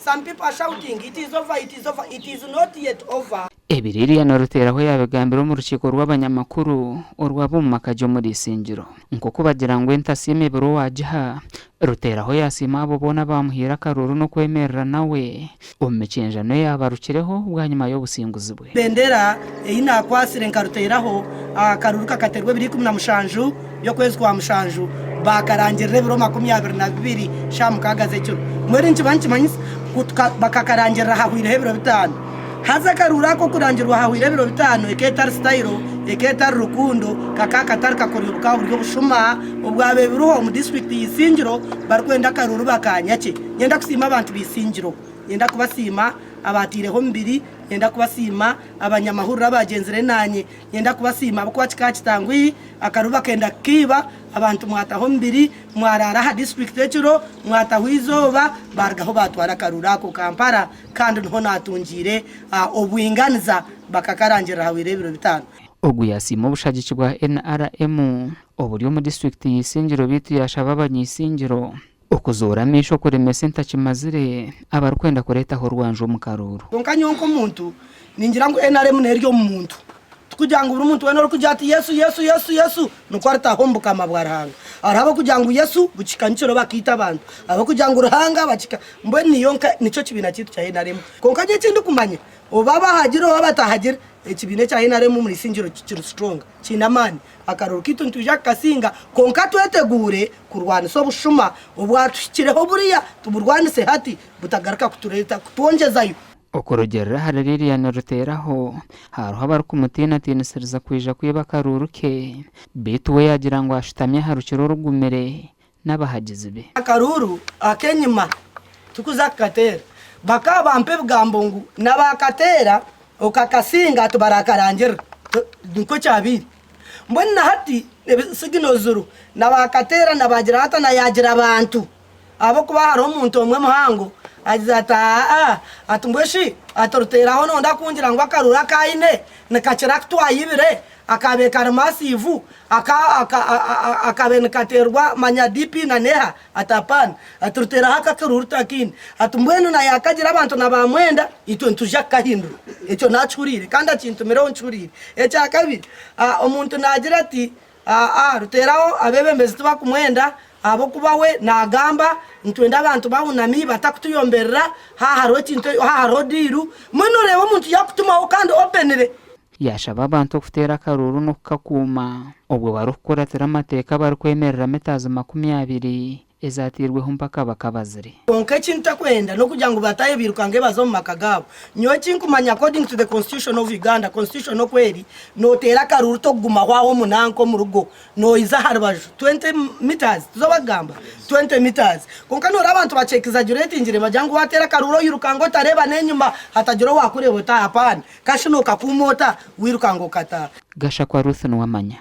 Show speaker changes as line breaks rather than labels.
Some people are shouting it is over, it is over, it is not yet over.
Ebi Lilian Ruteeraho yaabigambire omu rukiiko rw'abanyamakuru orwaba omu maka gye omuri Isingiro. Nk'oku bagira ngu entasiima ebura owaagiha, Ruteeraho yaasiima abo boona abaamuhaire akaruuru n'okwemerera nawe omu mikyenjano eyaabarukireho bwanyima y'obusinguzi bwe.
Bendera ei naakwatsire nkaruteeraho, akaruuru kakateerwa ebiro 17 by'okwezi kwa mushanju, baakarangirira ebiro 22 shaaha mukaaga z'ekiro. Mbwenu nikiba nikimanyisa ku bakakarangirira hahwireho ebiro bitaano. Haza akaruuru ako okurangirwa hahwire ebiro bitaano eka etari sitayiro, eka etari rukundo, kakaba katari kakoryo bukaba buri obushuma obwabaire buriho omu disiturikiti ya Isingiro barikwenda akaruuru bakaanyakye. Nyenda kusiima abantu ba Isingiro. Nyenda kubasiima abaataireho omubiri, nyenda kubasiima abanyamahurire abaagyenzire naanye, nyenda kubasiima ahabw'okuba kikaba kitanguhi, akaruuru bakenda kukaiba, abantu mwataho omubiri, mwaraara aha disiturikiti ekiro, mwataho eizooba, baarugaho baatwara akaruuru ako Kampala. Kandi niho naatungiire obwinganiza bakakarangirira hahweire ebiro bitaano.
Ogu yasiima obushagiki bwa NRM oburi omu disiturikiti ya Isingiro beitu yaashaba abanyaisingiro okuzoora amaisho kuremesa entakimazire abarikwenda kureetaho orwanju omu karuuru.
Kwonka nyowe nk'omuntu ningira ngu NRM n'eri omu muntu. Tikugira ngu buri muntu weena orikugira ati Yesu, Yesu, Yesu, Yesu nikwo aritaaha omu bukama bwa Ruhanga. Hariho abarikugira ngu Yesu bukihika nikiro bakaita abantu. Hariho abarikugira ngu Ruhanga bakihika mbwenu niyo nka nikyo kibiina kyaitu kya NRM. Kwonka nyowe eki ndikumanya oba bahagira oba batahagira ekibiina ekya NRM omuri Isingiro kiri strong kiine amaani. Akaruru kaitu nitwija kukasinga kwonka tweteguure kurwanisa obushuma obwatuhikireho buriya tuburwanise hati butagaruka kutureeta kutwongyezayo.
Okurugiirira ahari Lilian Ruteeraho, hariho abarikumutiinatiinisiriza kwija kwiba akaruuru ke beitu we yaagira ngu ashutami aha rukiri orugumire n'abahagizi be.
Akaruuru ak'enyima tikuza kukateera. Bakaba bampa ebigambo ngu na baakateera okakasinga tibarakarangirira. Nikwo kyabaire. Mbwenu na hati signals ziriho na baakateera na baagira bata na yaagira abantu. Ahabw'okuba hariho omuntu omwe muhango agize ati, Aa, ati mbwe shi, ati Ruteeraho nonda kungira ngu akaruuru aku aine nikakira aku twayibire, akaabaire kari massive, aka, aka, akaabaire nikateerwa manya DP na neha? Ati apaana. Ati Ruteeraho ako akaruuru takaine. Ati mbwenu na yaakagira abantu na baamwenda, itwe nitwija kukahindura. Ekyo naakihuriire kandi akintumireho nkihuriire. Ekyakabiri, omuntu naagira ati, Aa, Ruteeraho abeebembezi tibakumwenda ahabw'okuba we naagamba, nitwenda abantu bahunami batakutuyomberera, haaha hariho ekintu, haaha hariho diiru. Mbwenu oreeba omuntu yaakutumaho kandi openly.
Yaashaba abantu okuteera akaruuru n'okukakuuma obwo barikukuratira amateeka barikwemerera mitaazi 20. Ezateirweho mpaka bakabazire.
Kwonka eki ntakwenda n'okugira ngu bataahe bairukange baze omu maka gaabo. Nyowe eki nkumanya according to the constitution of Uganda, constitution oku eri, noteera akaruuru tokugumaho aho omu nanka omu rugo, noiza aha rubaju 20 metres, tizo bakugamba? 20 metres. Kwonka noreeba abantu bakye exaggeratingire bagira ngu wateera akaruuru oirukanga otareeba n'enyima hatagira owakureeba oti apaana. Kashi nokakuuma ota wirukanga okataaha.
Gashakwa Ruth Nuwamanya.